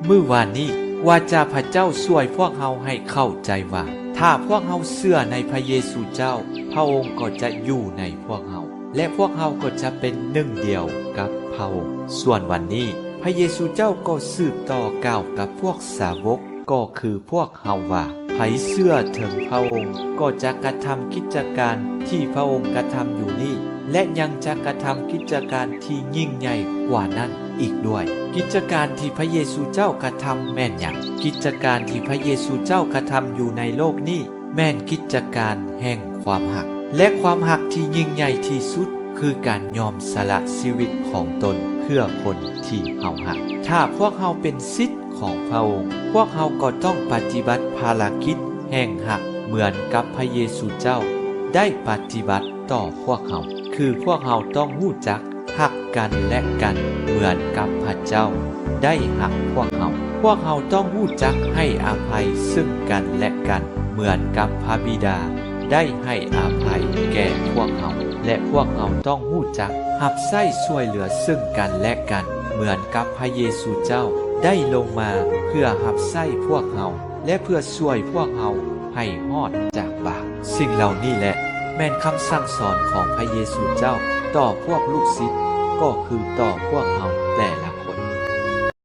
ມື້ວານນີ້ ວາຈາພະເຈົ້າຊ່ວຍພວກເຮົາໃຫ້ເຂົ້າໃຈວ່າ ຖ້າພວກເຮົາເຊື່ອໃນພະເຢຊູເຈົ້າ, ພະອົງກໍຈະຢູ່ໃນພວກເຮົາ ແລະ ພວກເຮົາກໍຈະເປັນໜຶ່ງດຽວກັບພະອົງ. ສ່ວນວັນນີ້ ພະເຢຊູເຈົ້າກໍສືບຕໍ່ກ່າວກັບພວກສາວົກ ກໍຄືພວກເຮົາວ່າ, ໃຜເຊື່ອເຖິງພະອົງ ກໍຈະກະທຳກິດຈະການທີ່ພະອົງກະທຳຢູ່ນີ້ ແລະ ຍັງຈະກະທຳກິດຈະການທີ່ຍິ່ງໃຫຍ່ກວ່ານັ້ນອີກດ້ວຍ. ກິດຈະການທີ່ພະເຢຊູເຈົ້າກະທຳແມ່ນຫຍັງ? ກິດຈະການທີ່ພະເຢຊູເຈົ້າກະທຳຢູ່ໃນໂລກນີ້ ແມ່ນກິດຈະການແຫ່ງຄວາມຮັກ ແລະ ຄວາມຮັກທີ່ຍິ່ງໃຫຍ່ທີ່ສຸດ ຄືການຍອມສະຫຼະຊີວິດຂອງຕົນເພື່ອຄົນທີ່ເຮົາຮັກ. ຖ້າພວກເຮົາເປັນສິດຂອງພະອົງ, ພວກເຮົາກໍຕ້ອງປະຕິບັດພາລະກິດແຫ່ງຮັກເໝືອນກັບພະເຢຊູເຈົ້າໄດ້ປະຕິບັດຕໍ່ພວກເຮົາ, ຄືພວກເຮົາຕ້ອງຮູ້ຈັກຮັກກັນແລະກັນເໝືອນກັບພະເຈົ້າໄດ້ຮັກພວກເຮົາ. ພວກເຮົາຕ້ອງຮູ້ຈັກໃຫ້ອະໄພເຊິ່ງກັນແລະກັນເໝືອນກັບພະບິດາ ໄດ້ໃຫ້ອະໄພແກ່ພວກເຮົາ ແລະ ພວກເຮົາຕ້ອງຮູ້ຈັກຮັບໃຊ້ຊ່ວຍເຫຼືອເຊິ່ງກັນແລະກັນ ເໝືອນກັບພະເຢຊູເຈົ້າໄດ້ລົງມາເພື່ອຮັບໃຊ້ພວກເຮົາ ແລະ ເພື່ອຊ່ວຍພວກເຮົາໃຫ້ຮອດຈາກບາບ. ສິ່ງເຫຼົ່ານີ້ແຫຼະແມ່ນຄຳສັ່ງສອນຂອງພະເຢຊູເຈົ້າຕໍ່ພວກລູກສິດ, ກໍຄືຕໍ່ພວກເຮົາແຕ່ລະ